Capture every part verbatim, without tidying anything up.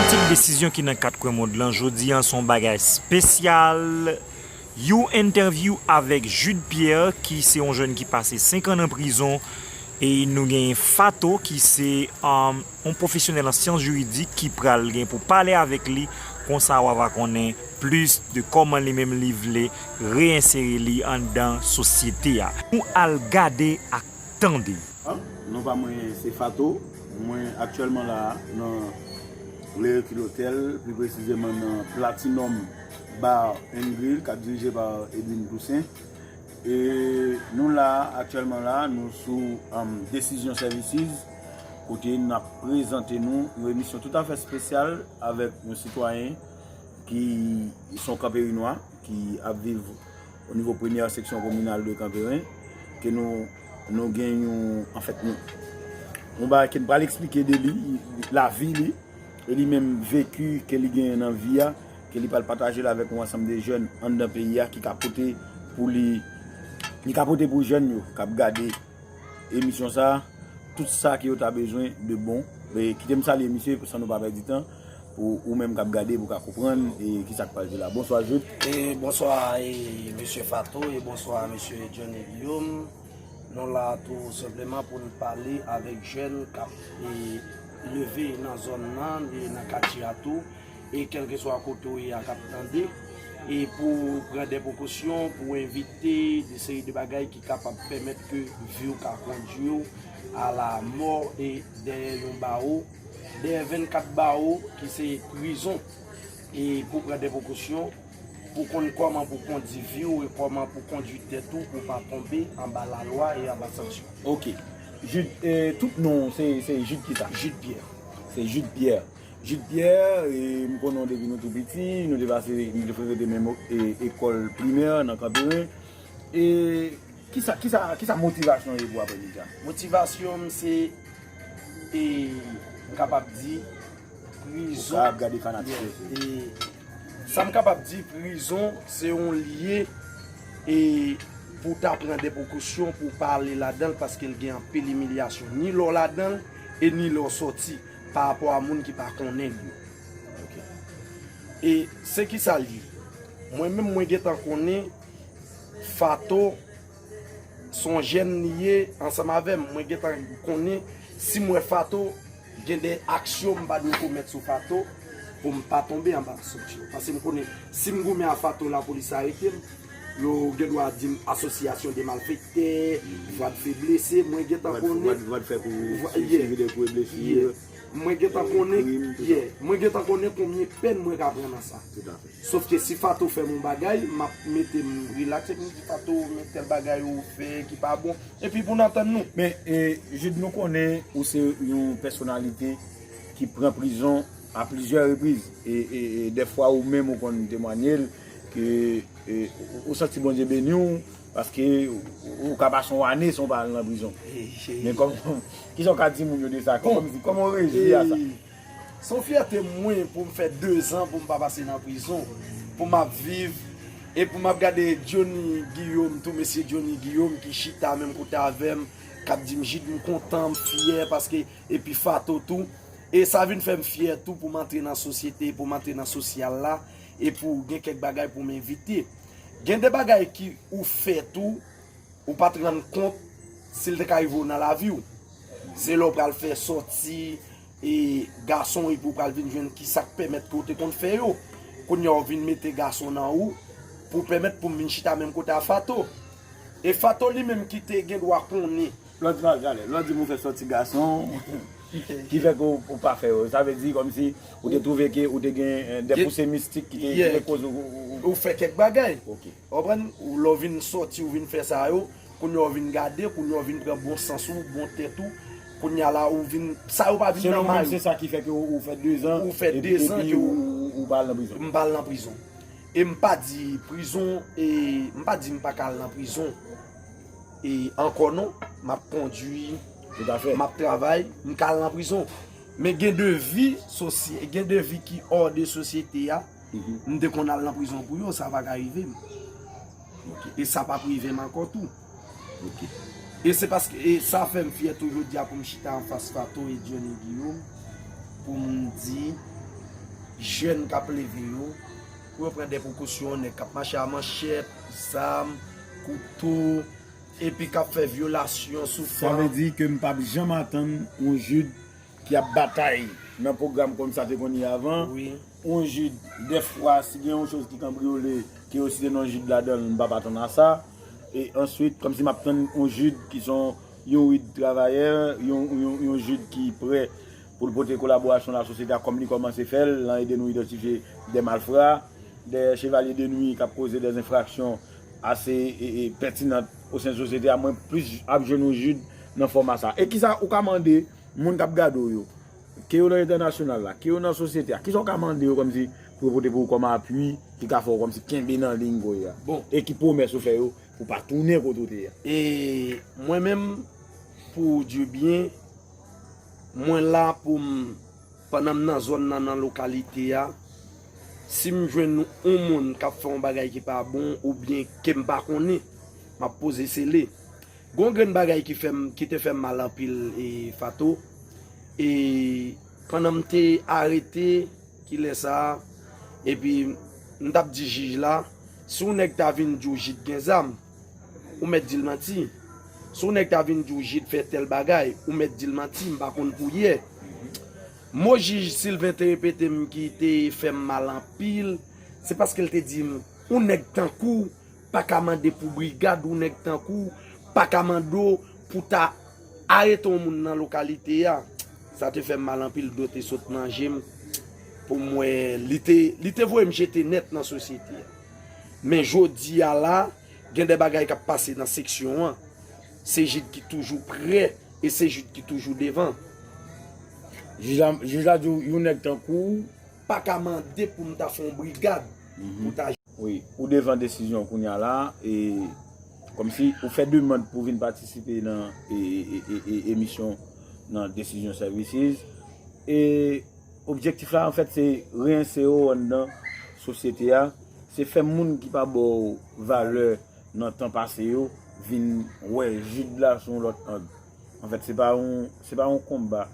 Tit desizyon ki nan kat kwen mond lan jodi an se yon bagay espesyal. You interview avèk Jude Pierre, ki se yon jèn ki pase senk an nan prizon, e nou genyen Fato, ki se, um, yon pwofesyonèl an syans jiridik ki pral gen pou pale avèk li, konsa w a va konnen plis de kòman li menm li vle reyensere li anndan sosyete a. Nou al gade ak tande. An, non pa mwen se Fato. Mwen aktyèlman la nan Lereki Lotèl, pli presizeman nan Platinum Bar and Grill, k ap dirije pa Edwin Toussaint. E nou la, aktyèlman la, nou sou, um, Decision Services, kote n ap prezante nou yon emisyon toutafè espesyal avèk yon sitwayen ki se yon Kanperinwa, ki ap viv o nivo premyè seksyon kominal de Kanperen, ke nou, nou gen yon, anfèt, nou, yon bagay ke n pral eksplike de li, lavi li, e li menm veki ke li genyen nan vi a, ke li pral pataje l avèk yon ansanm de jèn anndan peyi a ki ka pote pou li, li ka pote pou jèn yo k ap gade emisyon sa a, tout sa ke yo ta bezwen de bon. E kite m salye misye san nou pa pèdi tan, pou ou menm k ap gade, pou w ka konprann e kisa k pral di la. Bonswa, Jude. E bonswa, e, mesye Fato, e bonswa, mesye Johnny Guillaume. Nou la tou senpleman pou n pale avèk jèn k ap, e, leve nan zòn nan, e nan katye a tou, e kèlkeswa kote w ye a k ap tande, e pou w pran de prekosyon, pou w evite de seri de bagay ki kapab pèmèt ke vi w ka kondui w a la mò e dèyè yon bawo, dèyè vennkat bawo ki se prizon, e pou w pran de prekosyon, pou w konn kòman pou w kondi vi w e kòman pou w kondui tèt ou pou w pa tonbe anba lalwa e anba sanksyon. Ok. Jude, e, tout non w se, se Jude kisa? Jude Pierre. Se Jude Pierre. Jude Pierre, e, m konnen w depi nou tou piti, nou te pase, nou te frekante menm, e, ekòl primè nan Kanperen. E kisa, kisa, kisa motivasyon w ye pou w aprann medya? Motivasyon m se, e, m kapab di, prizon. Ou ka ap gade fanatik yo. Yeah, e, sa m kapab di, prizon se yon lye, e, pou w ta pran de prekosyon pou w pa ale ladan l, paske l gen anpil imilyasyon, ni lè w ladan l e ni lè w sòti, pa rapò a moun ki pa konnen l yo. Ok. E se kisa l ye? Mwen menm, mwen gentan konnen Fato se yon jèn li ye ansanm avè m. Mwen gentan konnen si m wè Fato, gen de aksyon m pa dwe komèt sou Fato pou m pa tonbe anba sanksyon. Paske m konnen si m goumen a Fato, lapolis arete m, yo gen dwa di m asosyasyon de malfektè, vwa de feblese, mwen gentan konnen. Vwa de fè pou, yeah, sivil de kou e blesi. Yeah. Mwen gentan konnen, yeah, mwen gentan konnen konbyen pèn mwen ka pran nan sa. Tout à fait. Sòf ke si Fato fè m yon bagay, m ap mete m rilaks epi m di Fato, men tèl bagay ou fè ki pa bon. Epi pou n antann nou. Men, e, Jude, nou konnen ou se yon pèsonalite ki pran prizon a plizyè repriz. E, e, e dèfwa ou menm ou konn temwanye l ke, e, ou, ou santi Bondye beni w, paske ou, ou ka pase yon ane san w pa al nan prizon. Men kòm, kisa w ka di moun yo de sa? Kòman, kòman w rejwi a sa? Se yon fyète mwen pou m fè dezan pou m pa pase nan prizon, pou m ap viv, e pou m ap gade Johnny Guillaume tou, mesye Johnny Guillaume ki chita menm kote avè m, k ap di m, Jude, m kontan, m fyè, paske, epi Fato tou. E sa vin fè m fyè tou pou m antre nan sosyete, pou m antre nan sosyal la, e pou gen kèk bagay pou m evite. Gen de bagay ki ou fè tou, ou pa t rann kont si l te ka rive w nan lavi w. Se lè w pral fè sòti, e, gason, epi w pral vin jwenn kisa k pèmèt ke w te konn fè yo. Kounye a w vin mete gason nan ou pou pèmèt pou m vin chita menm kote a Fato. E Fato li menm ki te gen dwa konnen. Lè w di m al talè, lè w di m ou fè sòti gason, ki fè ke w, ou pa fè yo. Sa vle di kòmsi ou te twouve ke ou te gen, eh, de pouse mistik ki te, ki te koz ou, ou, ou, ou fè kèk bagay. Ok. Ou konprann? Ou, lè w vin sòti, ou vin fè sa yo, kounye a w vin gade, kounye a w vin pran bon sans ou, bon tèt ou, kounye a la ou vin, sa yo pa vin nan may ou. Se sa ki fè ke ou, ou fè dezan, ou fè dezan epi ke ou, ou, ou pa al nan prizon. M pa al nan prizon. E m pa di prizon, e m pa di m pa ka al nan prizon. E ankò non, m ap kondui, m ap travay, m ka al nan prizon. Men gen de vi sosye-, gen de vi ki hors de sosyete a, m te konn al nan prizon pou yo, sa pa ka rive m. E sa p ap rive m ankò tou. E se paske, e sa fè m fyè tou jodi a pou m chita anfas Fato e Johnny Guillaume, pou m di, jèn k ap leve yo, pou yo pran de prekosyon, nèg k ap mache a manchèt, zam, kouto, epi k ap fè vyolasyon sou fanm. Sa vle di ke m p ap janm atann yon Jude ki ap batay nan pwogram kòm sa te konn ye avan. Wi. Yon Jude, dèfwa, si gen yon choz ki kanbriyole, ke yo site non Jude ladan l, m p ap atann a sa. E answit, kòmsi m ap tann yon Jude ki se yon, yon Jude travayè, yon, yon, yon Jude ki prè pou l pote kolaborasyon lasosyete a kòm li kòmanse fè l, nan ede nou idantifye de malfra, de chevalye de nwi k ap koze de enfraksyon ase, e, e, pètinan o sen sosyete a. Mwen plis ap jwenn yon Jude nan fòma sa. E kisa ou ka mande moun k ap gade w yo, ke yo nan entènasyonal la, ke yo nan sosyete a, kisa w ka mande yo kòmsi pou yo pote pou ou kòm apui ki ka fè w kòmsi kenbe nan liy kounye a? Bon. E ki pwomès ou fè yo pou pa tounen kote w te ye a? E mwen menm, pou di byen, mwen la pou m, pandan m nan zòn nan, nan lokalite a, si m jwenn yon moun k ap fè yon bagay ki pa bon oubyen ke m pa konnen, m ap poze sele. Gon grenn bagay ki fè m, ki te fè m mal anpil, e, Fato, e, pandan m te arete, kilè sa a, epi m t ap di jij la, si yon nèg ta vin di w Jid gen zam, ou mèt di l manti. Si yon nèg ta vin di w Jid fè tèl bagay, ou mèt di l manti, m pa konn pou yè. Mo jij Sylvain te repete m ki te fè m mal anpil, se paske l te di m, yon nèg tankou w pa ka mande pou brigad, yon nèg tankou w pa ka mande w pou ta arete yon moun nan lokalite a. Sa te fè m mal anpil, dlo te sot nan je m pou m wè li te, li te voye m jete nèt nan sosyete a. Men jodi a la, gen de bagay k ap pase nan seksyon an. Se Jid ki toujou prè e se Jid ki toujou devan. Jij la, jij la di w, yon nèg tankou w pa ka mande pou m ta fè yon brigad pou ta. Wi, ou devan desizyon kounye a la, e kòmsi ou fè demann pou vin patisipe nan, e, e, e, e, emisyon nan Decision Services. E objektif la, anfèt, se reinsere w anndan sosyete a, se fè moun ki pa ba w valè nan tan pase yo vin wè Jid la sou yon lòt ang. Anfèt, se pa yon, se pa yon konba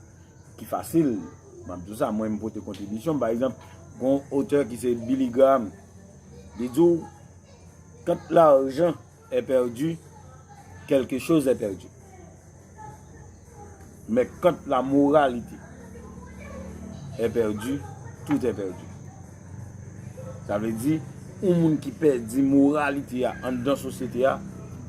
ki fasil. M ap di w sa, mwen, m pote kontribisyon m. Pa egzanp, gon otè ki se Billy Graham. Li di w, quand l'argent est perdu, quelque chose est perdu. Mais quand la moralité est perdue, tout est perdu. Sa vle di, yon moun ki pèdi moralite a anndan sosyete a,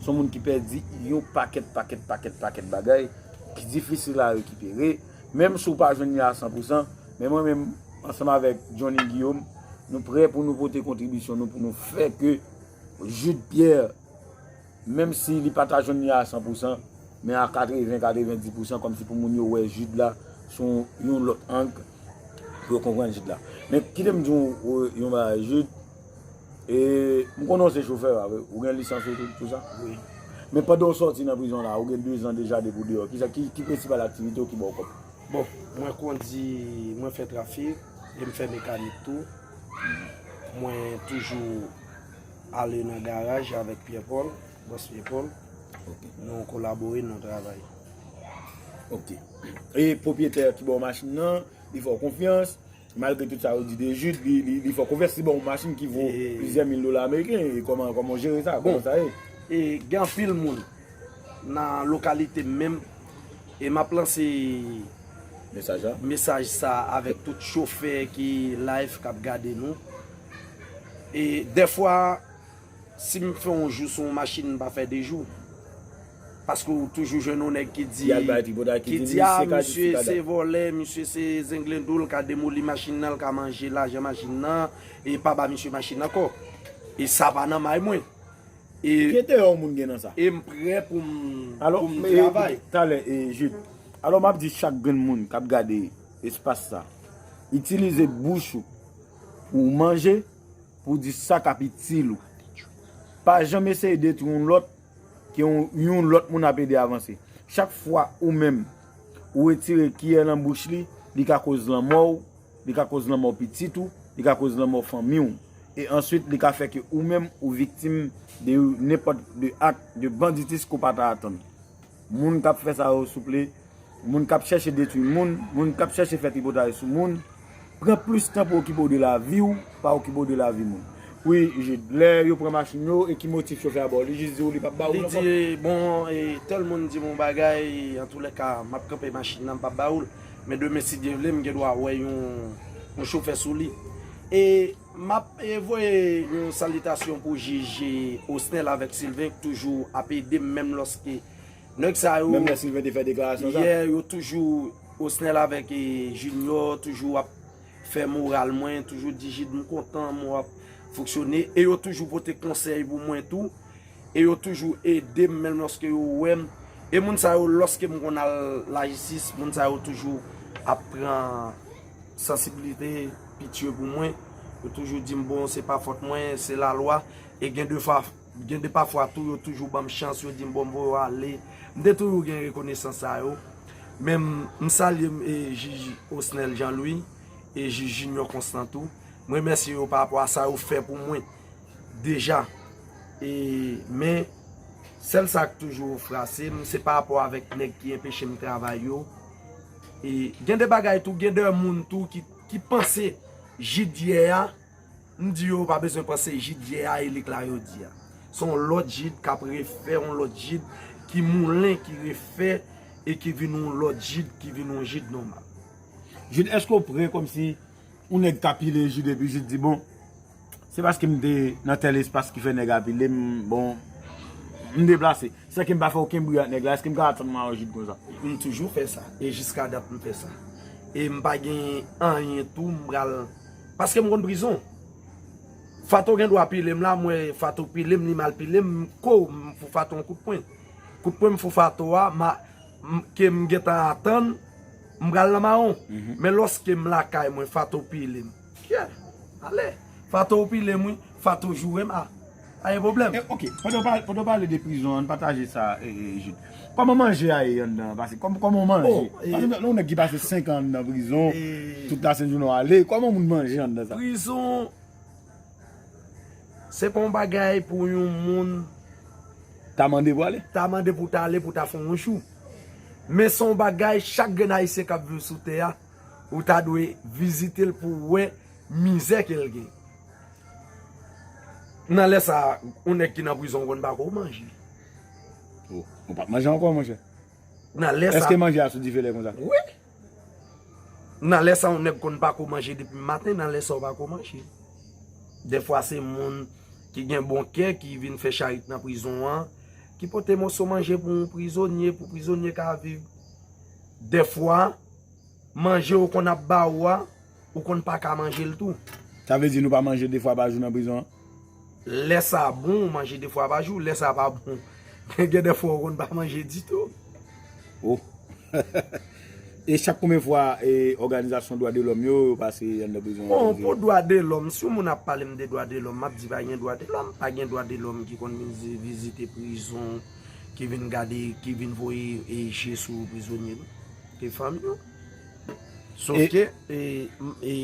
se yon moun ki pèdi yon pakèt, pakèt, pakèt, pakèt bagay ki difisil a rekipere, menm si w pa jwenn li a san pou san, men mwen menm, ansanm avèk Johnny Guillaume, nou prè pou nou pote kontribisyon nou, pou nou fè ke Jude Pierre, menm si li pa ta jwenn li a san pou san, men a katreven, katrevenndis pou san, kòmsi pou moun yo wè Jude la sou yon lòt ang, pou yo konprann Jude la. Men kite m di w, w, yon bagay, Jude, e, m konnen w se chofè, pa vre? Ou gen lisans ou tout, tout sa? Wi. Men pandan w sòti nan prizon la, ou gen de zan deja depi w deyò. Kisa, ki, ki prensipal aktivite w ki ba w kòb? Bon, mwen kondi, mwen fè trafik, e m fè mekanik tou. Mwen toujou ale nan garaj avèk Pierre Paul, bòs Pierre Paul. Ok. Nou kolabore, nou travay. Ok. E pwopyetè ki ba w machin nan, li fè w konfyans, malgre tout sa yo di de Jude, li, li, li fè w konfyans, li ba w yon machin ki vo plizyè mil dola ameriken, e kòman, kòman w jere sa? Bon, kòman sa ye? E gen anpil moun nan lokalite m menm, e m ap lanse mesaj la, mesaj sa avèk tout chofè ki live k ap gade nou. E dèfwa, si m fè yon jou sou yon machin, m pa fè de jou. Paske ou toujou jwenn yon nèg ki di, ki di, a, misye se vòlè, misye se zenglendo, l ka demoli machin nan, l ka manje lajan machin nan, e pa ba misye machin nan ankò. E sa pa nan may mwen. E, ki enterè yon moun gen nan sa? E m prè pou m, pou m travay. Talè, e, Jude, alò m ap di chak grenn moun k ap gade espas sa, itilize bouch ou pou w manje, pou w di sa k ap itil ou. Pa janm eseye detwi yon lòt ke yon, yon lòt moun ap ede avanse. Chak fwa ou menm, ou retire kiyè nan bouch li, li ka koz lanmò w, li ka koz lanmò pitit ou, li ka koz lanmò fanmi w. E answit, li ka fè ke ou menm ou viktim de nenpòt de ak de banditis ke w pa ta atann. Moun k ap fè sa yo, souple, moun k ap chèche detwi moun, moun k ap chèche fè tripotay sou moun, Pran plis tan pou okipe w de lavi w, pa okipe w de lavi moun. Wi, Jude, lè yo pran machin yo, e ki motif chofè a ba w? Li jis di w li p ap ba ou Li l ankò? Di, bon, e, tèl moun di m yon bagay, antoulèka, m ap kanpe machin nan, m p ap ba ou l. Men demen, si Dye vle, m gen dwa wè yon, yon chofè sou li. E m ap e, voye yon salitasyon pou jij Osnel avèk Sylvain, ki toujou ap ede m, menm lòske nèg sa yo. Menm lè Sylvain te fè deklarasyon sa? Yè, yo toujou, Osnel avèk e, Junior, toujou ap fè moral mwen, toujou di Jid m kontan, mwen ap fonksyone. E yo toujou pote konsèy pou mwen tou. E yo toujou ede m, menm lòske yo wè m. E moun sa yo, lòske m konn al lajistis, moun sa yo toujou ap pran sansiblite, pitye pou mwen. Yo toujou di m, bon, se pa fòt mwen, se lalwa. E gen de fwa, gen de pafwa tou, yo toujou ban m chans, yo di m, bon, m voye w ale. M te toujou gen rekonesans sa yo. Men m, m salye m, e, jij Osnel Jean Louis e jij Junior Constant tou. M remèsye yo pa rapò a sa yo fè pou mwen deja. E, men, sèl sa k toujou frase m, se pa rapò avèk nèg ki enpeche m travay yo. E, gen de bagay tou, gen de moun tou ki, ki panse Jid yè a, m di yo pa bezwen panse Jid yè a e li k la jodi a. Se yon lòt Jid k ap refè yon lòt Jid ki moulen, ki refè e ki vin yon lòt Jid, ki vin yon Jid nòmal. Jid, èske w prè kòmsi yon nèg ka pile Jid epi Jid di, bon, se paske m te nan tèl espas ki fè nèg la pile m, bon, m deplase. San ke m pa fè okenn bri ak nèg la, èske m ka atann mwen a yon Jid konsa? M toujou fè sa, e jiska dat m fè sa. E m pa gen anyen tou, m pral. Paske m konn prizon. Fato gen dwa pile m la, m wè Fato pile m, li mal pile m, m ko, m fou Fato yon kout pwen. Kout pwen m fou Fato a, ma, m, ke m gentan atann, m pral nan mawon. Men lòske m lakay mwen, Fato pile m. Kyè, ale. Fato ou pile m wi, Fato joure m a. Pa gen pwoblèm. E, ok, pandan w pale, pandan w pale de prizon an, ann pataje sa, e, e, Jude. Kòman manje a ye anndan an? Paske kòm, kòman w manje? Oh, e, Paske lè yon nèg ki pase senk an anndan prizon, e, tout lasent jounen w ale, kòman moun manje anndan sa? Prizon, se pa yon bagay pou yon moun ta mande pou ale? Ta mande pou ta ale, pou ta fè yon jou. Men se yon bagay, chak grenn Ayisyen k ap viv sou tè a, ou ta dwe vizite l pou w wè mizè ke l gen. Nan lè sa a, yon nèg ki nan prizon konn pa ko manje. Oh, ou p ap manje ankò, monchè? Nan lè sa a. Èske manje a sou dife lè konsa? Wi. Nan lè sa a, yon nèg konn pa ko manje depi maten, nan lè sa a, ou pa ko manje. Dèfwa, se moun ki gen bon kè, ki vin fè charit nan prizon an, ki pote moso manje pou yon prizonye, pou prizonye ka viv. Dèfwa, manje yo konn ap ba ou a, ou konn pa ka manje l tou. Sa vle di nou pa manje de fwa pa jou nan prizon an? Lè sa bon, ou manje de fwa pa jou, lè sa pa bon, gen de fwa ou konn pa manje ditou. Oh. E chak konbyen fwa e òganizasyon dwa de lòm yo, yo pase anndan prizon an? Bon, pou dwa de lòm, si yon moun ap pale m de dwa de lòm, m ap di pa gen dwa de lòm, pa gen dwa de lòm ki konn vin vizite prizon, ki vin gade, ki vin voye e je sou prizonye, non. Ke fanmi yo. Sof ke, e, e,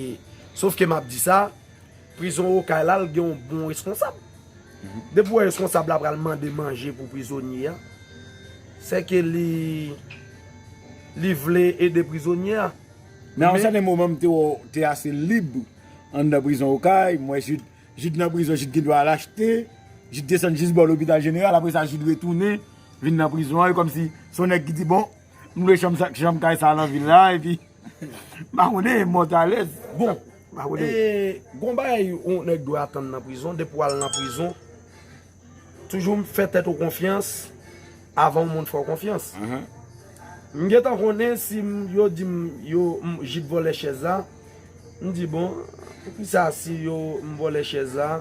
sof ke m ap di sa, prizon Okay la, l gen yon bon reskonsab. Depi w wè reskonsab la pral mande manje pou prizonye a, se ke li, li vle ede prizonye a. Men a yon sèten moman, m te wè w te ase lib anndan prizon Okay, m wè Jude Jude nan prizon, Jude gen dwa al achte. Jude desann jis bò lopital jeneral. Apre sa, Jude retounen, vin nan prizon an. E kòmsi se yon nèg ki di, bon, m lwe chanm sa, chanm kay sa nan vil la. Epi, m pa konnen, mòtalèz. Bon, m pa konnen. E, gon bagay yon nèg dwe atann nan prizon, depi w al nan prizon, toujou fè tèt ou konfyans avan yon moun fè w konfyans. M gentan konnen si m, yo di m, yo, m, Jude vòlè chèz la, m di, bon, poukisa si yo, m vòlè chèz la,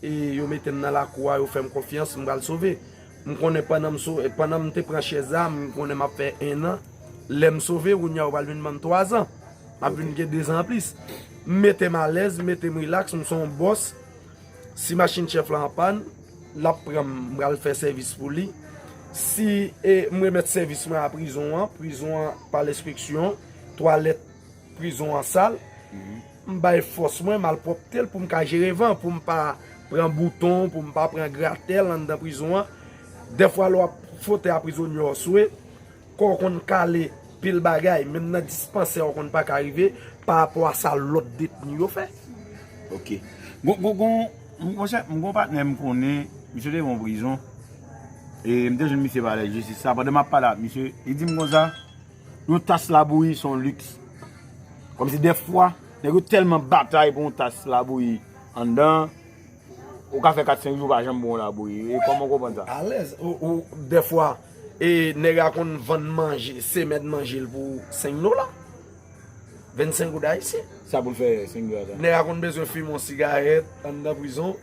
e yo mete m nan lakou a, yo fè m konfyans, m pral sove. M konnen pandan m so, pandan m te pran chèz la, m konnen m ap fè en an. Lè m sove, kounye a yo pral vin ban m twazan. M ap vin gen dezan anplis. M mete m alèz, m mete m rilaks, m se yon bòs. Si machin chèf la anpàn, l ap pran m, m pral fè sèvis pou li. Si e, m remèt sèvis mwen a prizon an, prizon an pa l enspeksyon, twalèt prizon an sal, m bay fòs mwen, m al pwòpte l pou m ka jere van, pou m pa pran bouton, pou m pa pran gratèl anndan prizon an. Dèfwa lè w ap fwote a prizonye w swe, kò w konn kale Pil bagay, menm nan dispansè ou konn pa ka rive pa rapò a sa lòt detni yo fè. Ok. Gon, gon, gon, monchè, m gon patnè m konnen, misye te yon prizon. E m te jwenn misye palè jistis sa. Pandan m ap pale ak misye, li di m konsa, yon tas labouyi se yon liks. Kòmsi dèfwa, nèg yo tèlman batay pou yon tas labouyi anndan, ou ka fè kat senk jou pa janm bon labouyi. E kòman w konprann sa? Alèz, ou, ou, dèfwa, e nèg la konn vann manje, semèn manje l pou senk dola. Vennsenk goud ayisyen. Sa pou l fè senk dola sa? Nèg la konn bezwen fimen yon sigarèt anndan prizon,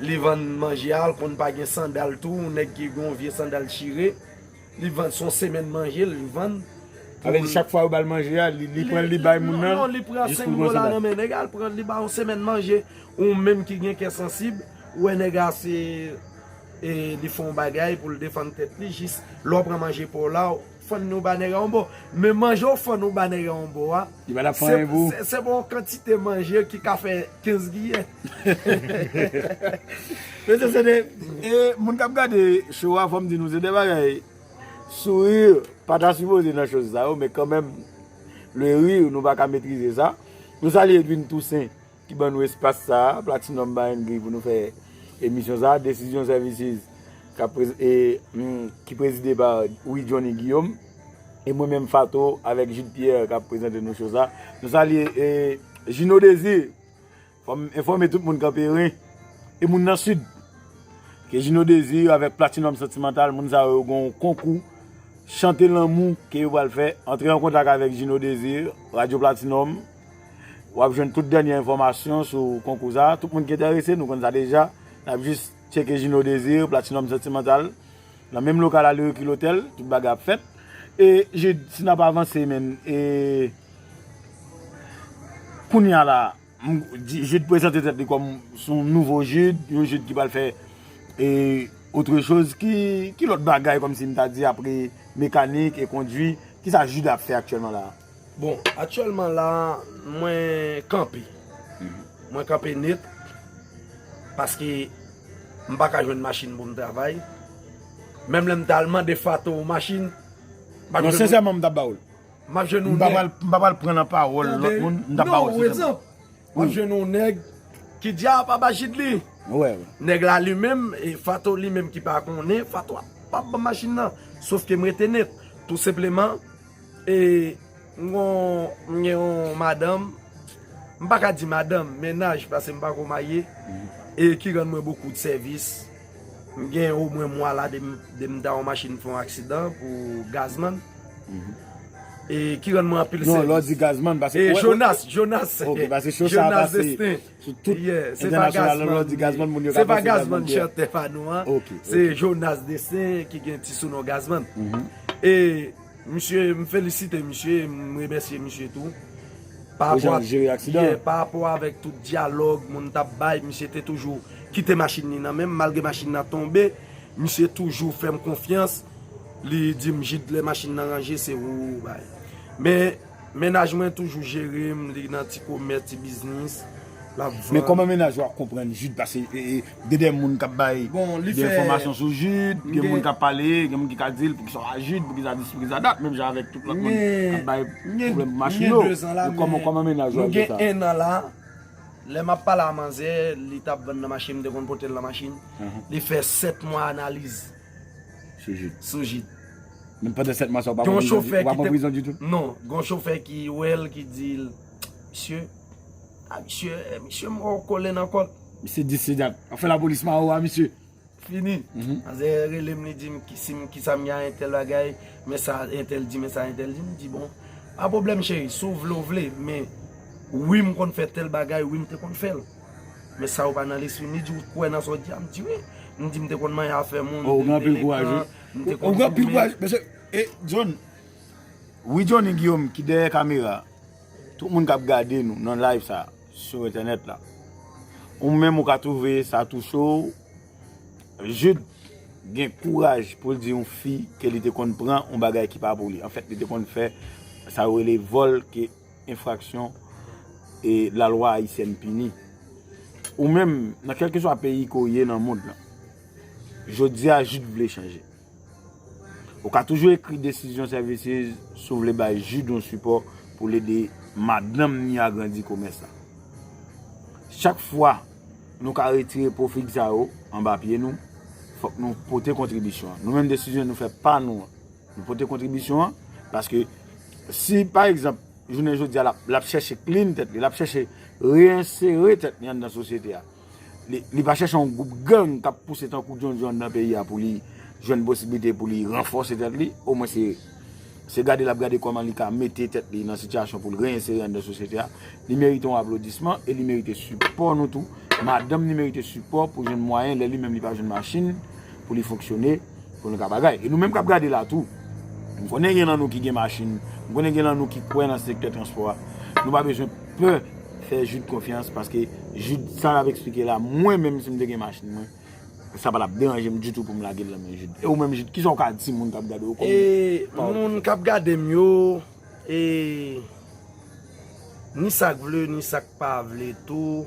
li vann manje a, l konn pa gen sandal tou, yon nèg ki gen yon vye sandal chire, li vann, se yon semèn manje l vann. Sa vle di chak fwa yo ba l manje a, li, li pran l li bay moun nan. Non, non, li pran senk dola nan men nèg la, li pran, li ba yon semèn manje. Ou menm ki gen kè sansib, ou wè nèg la se, e, li fè yon bagay pou l defann tèt li, jis lè w pran manje pa w la, fann nou ba nèg la yon bò. Men manje w fann ou ba nèg la yon bò a, se, se, se pa yon kantite manje ki ka fè kenz giyen. Mesye, se de, e, moun k ap gade show a, fò m di nou, se de bagay, souri pa ta sipoze nan choz sa yo, men kanmenm, le rire, nou pa ka metrize sa. Nou salye Edwin Toussaint, ki ban nou espas sa a, Platinum Bar and Grill pou nou fè emisyon sa a, Decision Services, k ap prez- e, mm, ki prezide pa Wi Johnny Guillaume, e mwen menm Fato avèk Jude Pierre k ap prezante nou show sa. Nou salye, e, Gino Désir, fò m enfòme tout moun Kanperen, e moun nan Sid. Ke Gino Désir avèk Platinum Sentimental, moun sa yo gen yon konkou chante lanmou ke yo pral fè. Antre an kontak avèk Gino Désir, Radyo Platinum. W ap jwenn tout dènye enfòmasyon sou konkou sa. Tout moun ki enterese, nou konn sa deja. N ap jis tcheke Gino Désir, Platinum Sentimental. Nan menm lokal a Lyric Hotel, tout bagay ap fèt. E Jude, si n ap avanse, men, e kounye a la, M- Di- Jude prezante tèt li kòm s on nouvo Jude, yon Jude ki pral fè e, otre choz. Ki, ki lòt bagay kòmsi m ta di apre mekanik e kondwi, kisa Jude ap fè aktyèlman la a? Bon, aktyèlman la, mwen kanpe. Mwen kanpe nèt, paske m pa ka jwenn machin pou m travay. Menm lè m t al mande Fato yon machin, m pa ka jwenn. Non, sensèman, m t ap ba w l. M ap jwenn yon nèg. M pa pral pran nan pawòl lòt moun, m t ap ba w l sensèman. W ap jwenn yon nèg ki di a pa ba Jude li. Nèg la li menm, e Fato li menm ki pa konnen, Fato ap, ap ban machin nan. Sòf ke m rete nèt. Tou senpleman, e m gon, m gen yon madanm, m pa ka di madanm, mennaj, paske m pako marye, e ki rann mwen bokou de sèvis. M gen omwen mwa la de m, de m ta yon machin fè yon aksidan pou gazman. E ki rann mwen anpil sèvis. Non, lè w di gazman, paske. E Jonas, Jonas. Ok, paske cho sa a pase sou tout entènasyonal, lè w di gazman, moun yo ka panse gazman byè. Se pa gazman chantè pa nou an. Ok, se Jonas Destin ki gen ti sounon gazman. E Misye, m felisite misye, m remèsye misye tou. Pa rapò, yeah, pa rapò avèk tout dyalòg moun t ap bay, misye te toujou kite machin li nan men m, malgre machin nan tonbe, misye toujou fè m konfyans. Li di m, Jude, lè machin nan ranje, se ou ou bay. Men, mennaj mwen toujou jere m, li nan ti komès, ti biznis. L ap vann. Men kòman mennaj ou ap konprann Jude? Paske e, e, gen de moun k ap bay de enfòmasyon sou Jude, gen moun k ap pale, gen moun ki ka di l poukisa w a Jude, poukisa dis, poukisa dat, menm jan avèk tout lòt moun k ap bay pwoblèm pou machin yo. Kòman, kòman mennaj ou ap jere sa? Nou gen en an la, lè m ap pale a manzè, li t ap vann nan machin, m te konn pote l nan machin. Li fè sèt mwa analiz sou Jude. Sou Jude. Menm pandan sèt mwa sa, ou pa pran prizon ditou? Ou pa pran prizon ditou? Non, gen yon chofè ki wè l, ki di l, Mesye, a misye, eh, misye m wè w kole nan kòd. Misye di se dat. Afè lapolis mawo a misye. Fini. Manzè rele m, li di m ki, si m, kisa m gen a entèl bagay, men sa entèl di, men sa entèl di. M di, bon, pa pwoblèm cheri, si w vle, w vle, men wi, m konn fè tèl bagay, wi, m te konn fè l. Men sa yo pa nan lespri m. Li di, ou kwè nan sa w di a? M di, wi. M di, m te konn manyen afè moun, m te delenkan, m te konn fimen. Ou gen anpil kouraj, wi. Ou gen anpil kouraj, mesye. E, John, Wi Johnny Guillaume ki dèyè kamera, tout moun k ap gade nou nan live sa sou entènèt la, ou menm ou ka twouve sa touche w. Jude gen kouraj pou l di yon fi ke li te konn pran yon bagay ki pa pou li. Anfèt, li te konn fè sa yo rele vòl, ke enfraksyon e lalwa ayisyèn pini. Ou menm, nan kèlkeswa peyi ke w ye nan mond lan, jodi a Jude vle chanje. Ou ka toujou ekri Decision Services si w vle bay Jude yon sipò pou l ede madanm ni agrandi komès la. Chak fwa nou ka retire pwofig sa yo anba pye nou, fòk nou pote kontribisyon an. Nou menm Decision nou fè pa nou an. Nou pote kontribisyon an, paske si, pa egzanp, jounen jodi a, l ap, l ap chèche clean tèt li, l ap chèche reyensere tèt li anndan sosyete a. Li, li pa chèche yon gwoup gang k ap pouse tankou dyondyon anndan peyi a pou li jwenn posiblite pou li ranfòse tèt li. Omwen se, se gade l ap gade kòman li ka mete tèt li nan sitiyasyon pou l reyensere anndan sosyete a. Li merite yon aplodisman e li merite sipò nou tou. Madanm ni merite sipò pou jwenn mwayen lè li menm li pa jwenn machin pou li fonksyone, pou nou ka bagay. E nou menm k ap gade la tou, m konnen gen nan nou ki gen machin, m konnen gen nan nou ki kwè nan sektè transpò a. Nou pa bezwen pè fè Jude konfyans, paske Jude, sa l ap eksplike la, mwen menm si m te gen machin mwen, sa pa t ap deranje m ditou pou m lage l nan men Jude. E ou menm Jude, kisa w ka di moun k ap gade w kòm E pa w moun k ap gade m yo, e ni sa k vle, ni sa k pa vle tou,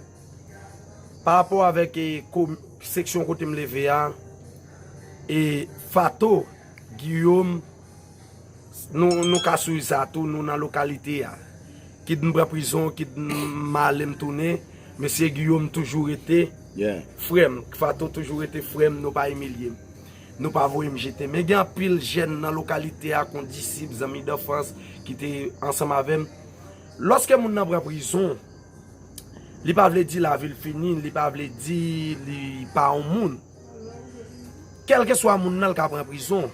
pa rapò avèk e, kom, seksyon kote m leve a, e Fato, Guillaume, nou, nou ka swiv sa tou, nou nan lokalite a. Kit m pran prizon, kit m ale m tounen, mesye Guillaume toujou rete Yeah. frè m, Fato toujou rete frè m, nou pa imilye m. Nou pa voye m jete. Men gen anpil jèn nan lokalite a, kondisip, zanmi danfans ki te ansanm avè m. Lòske moun nan pran prizon, li pa vle di lavi l fini, li pa vle di li pa yon moun. Kèlkeswa moun nan, l ka pran prizon.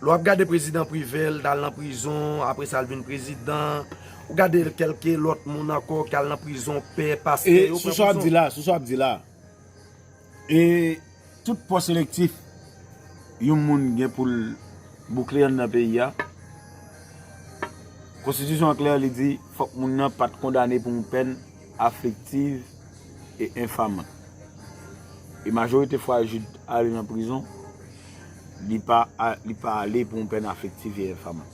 Lè w ap gade prezidan Privè, l t al nan prizon, apre sa l vin prezidan. Ou gade kèlke lòt moun ankò k al nan prizon, pè, pastè, E yo sou pran sa w ap prizon. di la, sou sa w ap di la, e tout pòs elektif yon moun gen pou l boukle anndan peyi a, konstitisyon an klè, li di fòk moun nan pa t kondane pou yon pèn afliktiv e enfamant. E majorite fwa Jude ale nan prizon, li pa, a- li pa ale pou yon pèn afliktiv e enfamant.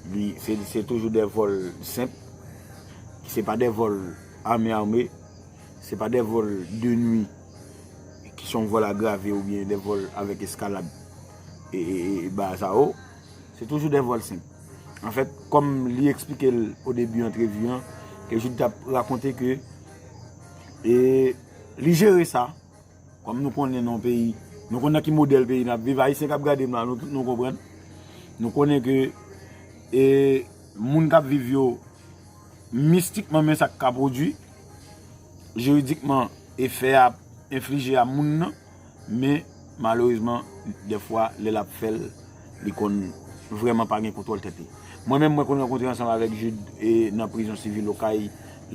Li, se, se toujou de vòl senp, se pa de vòl ame ame, se pa de vòl de nwi, ki se yon vòl agrave oubyen de vòl avèk eskalad e, e, e, e bagay sa yo. Se toujou de vòl senp. Anfèt, kòm li eksplike l o debi antrevi an, ke Jude t ap rakonte ke e, li jere sa, kòm nou konnen nan peyi, nou konnen nan ki modèl peyi n ap viv, Ayisyen k ap gade m la, nou tout nou konprann. Nou konnen ke e, moun k ap viv yo, mistikman, men sa k ka pwodui, jiridikman, efè a ap enflije a moun nan, men malerezman, dèfwa, lè l ap fè l, li konn vrèman pa gen kontwòl tèt li. Mwen menm, mwen konn rankontre ansanm avèk Jude e nan prizon sivil Okay,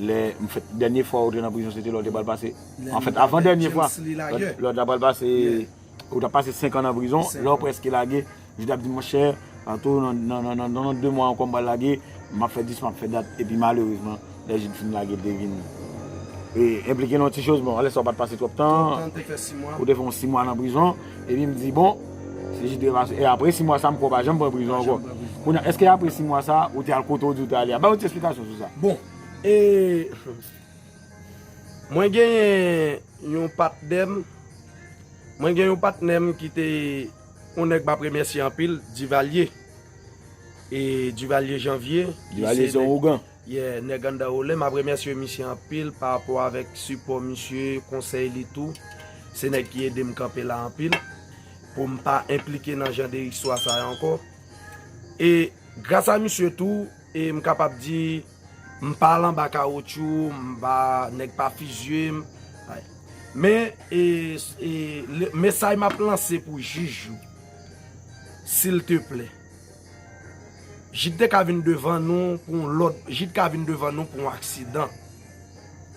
lè m fèt, dènye fwa ou te nan prizon, se te lè w te pral pase, Lè anfèt, avan dènye fwa, James li lè, lage. lè w t ap pral pase, Yeah. ou t ap pase senk an nan prizon, Senk lè w an. prèske lage, Jude ap di, monchè, Fato, nan, nan, nan, nan, nan de mwa ankò m pral lage, m ap fè dis, m ap fè dat, epi malerezman, lè Jude fin lage, l te vin e, enplike nan yon ti choz, bon, alè sa w pa t pase twòp tan, Twòp tan, te fè sis mwa. ou te fè yon sis mwa nan prizon, epi m di, bon, se Jude te pase, e apre sis mwa sa, m kwè w pa janm pran prizon Pa ankò. janm pran prizon. Kounye a, èske apre sis mwa sa, ou te al kote w di w te ale a? Ba yon ti esplikasyon sou sa. Bon, e, mwen genyen yon patnè m, mwen gen yon patnè m ki te yon nèg m ap remèsye anpil, Divalye. E Divalye Janvye, li Divalye se se yon nèg, ougan. Yeah, nèg anndan Wolen, m ap remèsye misye anpil pa rapò avèk sipò misye, konsèy li tou. Se nèg ki ede m kanpe la anpil, pou m pa enplike nan jan de istwa sa yo ankò. E gras a misye tou, e m kapab di, m pa al anba kawotchou, m pa, nèg pa fizye m. Men, e, e, le, mesaj m ap lanse pou jij yo, silteplè, Jude te ka vin devan nou pou yon lòt, Jude ka vin devan nou pou yon aksidan.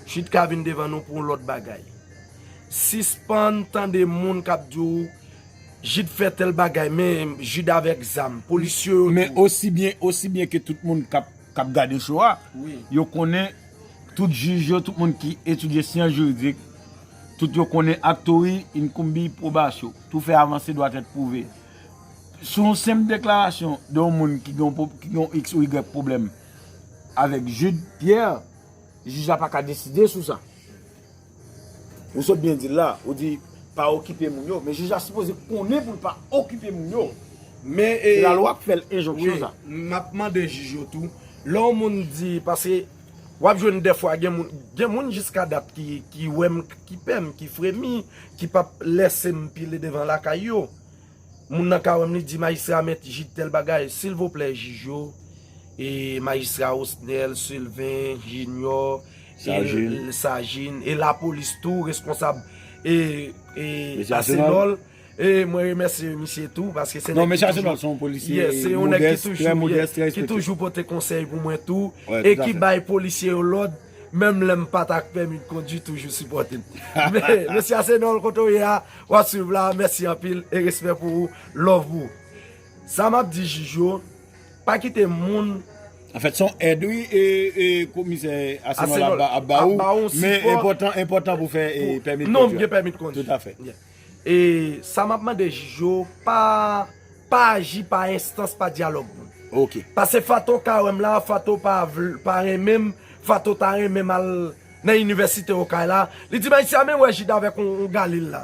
Jude ka vin devan nou pou yon lòt bagay. Sispann tande moun k ap di w, Jude fè tèl bagay, men Jude avèk zam. Polisye yo Men tou. osi byen, osi byen ke tout moun k ap, k ap gade show a, Wi. yo konnen tout jij yo, tout moun ki etidye syans jiridik, tout yo konnen Actori incumbi probatio, tout fait avancer doit être prouvé. Sou yon senp deklarasyon de yon moun ki gen yon pwo-, ki gen yon X ou Y pwoblèm avèk Jude Pierre, jij la pa ka deside sou sa. Ou sot byen di l la, ou di pa okipe moun yo, men jij la sipoze konnen pou l pa okipe moun yo. Men se lalwa k fè l enjonksyon sa. M ap mande jij yo tou. Lè yon moun di, paske w ap jwenn dèfwa gen moun, gen moun jiska dat ki, ki wè m, ki pè m, ki fremi, ki p ap lèse m pile devan lakay yo. Moun nan ka wè m, li di, majistra, men jij tèl bagay. Silvouplè, jij yo, e majistra Osnel, Sylvain, Junior, Sajin, e lapolis tou, responsab e, e Asenòl. E mwen remèsye misye tou, paske se nèg ki toujou, se yon nèg ki toujou, ki toujou pote konsèy pou mwen tou, e ki bay polisye yo lòd, menm lè m pa t ak pèmi de kondwi, toujou sipòte m. Men, mesye Asenòl, kote w ye a, w ap swiv la, mèsi anpil, e respè pou ou, love pou ou. Sa m ap di jij yo, pa kite moun. Anfèt, se yon èd, wi, e, e komisè Asenòl ap ba ou, men enpòtan, enpòtan pou fè pèmi de kondwi. Non, m gen pèmi de kondwi. Toutafè. E sa m ap mande jij yo, pa, pa aji pa enstans, pa dyalòg moun. Paske Fato ka wè m la, Fato pa, pa renmen m, Fato ta renmen m al nan inivèsite Okay la. Li di m, Ayisyen, men wè Jid avèk yon, yon Galil la.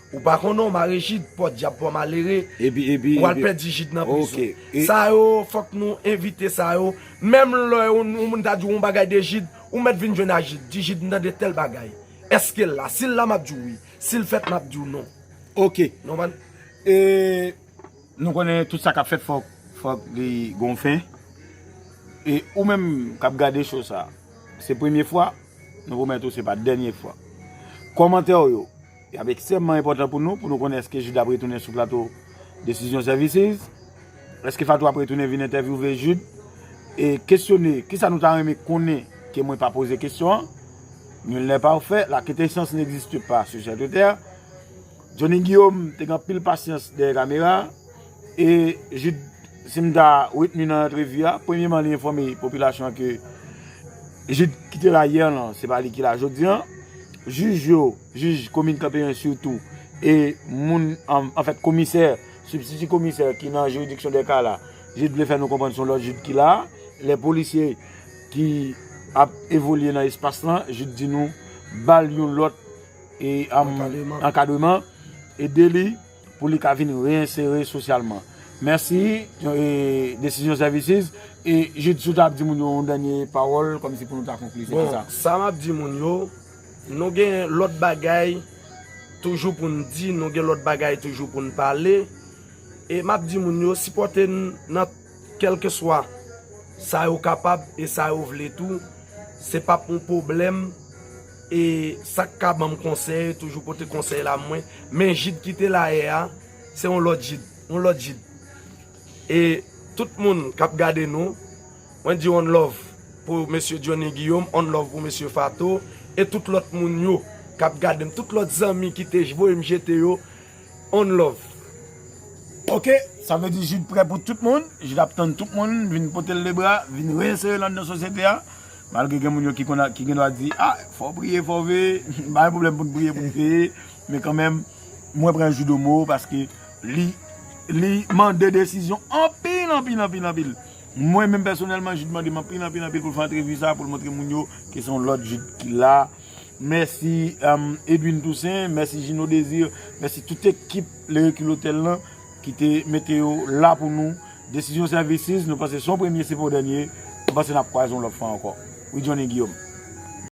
Ou pa konnen, w mare Jid, pòdyab pa w malere. Ou al pèdi Jid nan prizon. Sa yo, fòk nou evite sa yo. Menm lè yon moun ta di w yon bagay de Jid, ou mèt vin jwenn a Jid. Di Jid, m tande tèl bagay. Èske l la? Si l la, m ap di w wi. Si l fèt, m ap di w non. Ok. Nòmal. E nou konnen tout sa k ap fèt fòk, fòk li gon fen. E ou menm k ap gade cho sa, se premye fwa, nou pwomèt ou se pa dènye fwa. Kòmantè w yo, y ap ekstrèmman enpòtan pou nou, pou nou konnen èske Jude ap retounen sou plato Decision Services, èske Fatou ap retounen vin entèvyouve Jude, e kesyone kisa nou ta renmen konnen ke mwen pa poze kesyon an. Nul n'est parfait, la quintessence n'existe pas sur cette terre. Johnny Guillaume te gen anpil pasyans dèyè kamera. E Jude, si m ta retni nan antrevi a, premyeman, li enfòme popilasyon an ke Jude ki te la yè lan, se pa li ki la jodi an. Jij yo, jij komin Kanperen sitou, e moun, an, anfèt, komisè, sibstiti komisè ki nan jiridiksyon dè ka la, Jude vle fè nou konprann se yon lòt Jude ki la. Lè polisye ki ap evolye nan espas lan, Jude di nou ba l yon lòt e, um, ankadreman, ede li pou li ka vin reyensere sosyalman. Mèsi, e, Decision Services. E Jude, si w ta ap di moun yo yon dènye pawòl, kòmsi pou nou ta konkli, se kisa? Bon, sa m ap di moun yo, nou gen lòt bagay toujou pou n di, nou gen lòt bagay toujou pou n pale. E m ap di moun yo, sipòte n nan kèlkeswa sa yo kapab e sa yo vle tou. Se p ap yon pwoblèm. E sa k ka ban m konsèy, toujou pote konsèy la mwen. Men Jid ki te la yè a, se yon lòt Jid, yon lòt Jid. E tout moun k ap gade nou, mwen di one love pou mesye Johnny Guillaume, one love pou mesye Fato, e tout lòt moun yo k ap gade m, tout lòt zanmi ki te voye m jete yo, one love. Ok, sa vle di Jude prè pou tout moun. Jude ap tann tout moun vin pote l lebra, vin reyensere l anndan sosyete a. Malgre gen moun yo ki konn, ki gen dwa di, ah, fò w priye, fò w veye. M pa gen pwoblèm pou n priye, pou n veye. Men kanmenm, mwen pran Jude o mo paske li, li mande desizyon anpil, anpil, anpil, anpil. Mwen menm pèsonèlman, Jude mande m anpil, anpil, anpil pou l fè antrevi sa, pou l montre moun yo ke se yon lòt Jude ki la. Mèsi, um, Edwin Toussaint, mèsi Gino Désir, mèsi tout ekip Lyrical Hotel lan ki te mete yo la pou nou. Decision Services, nou panse se yon premye, se pa dènye. Nou panse n ap kwaze yon lòt fwa ankò. Wi, Johnny Guillaume.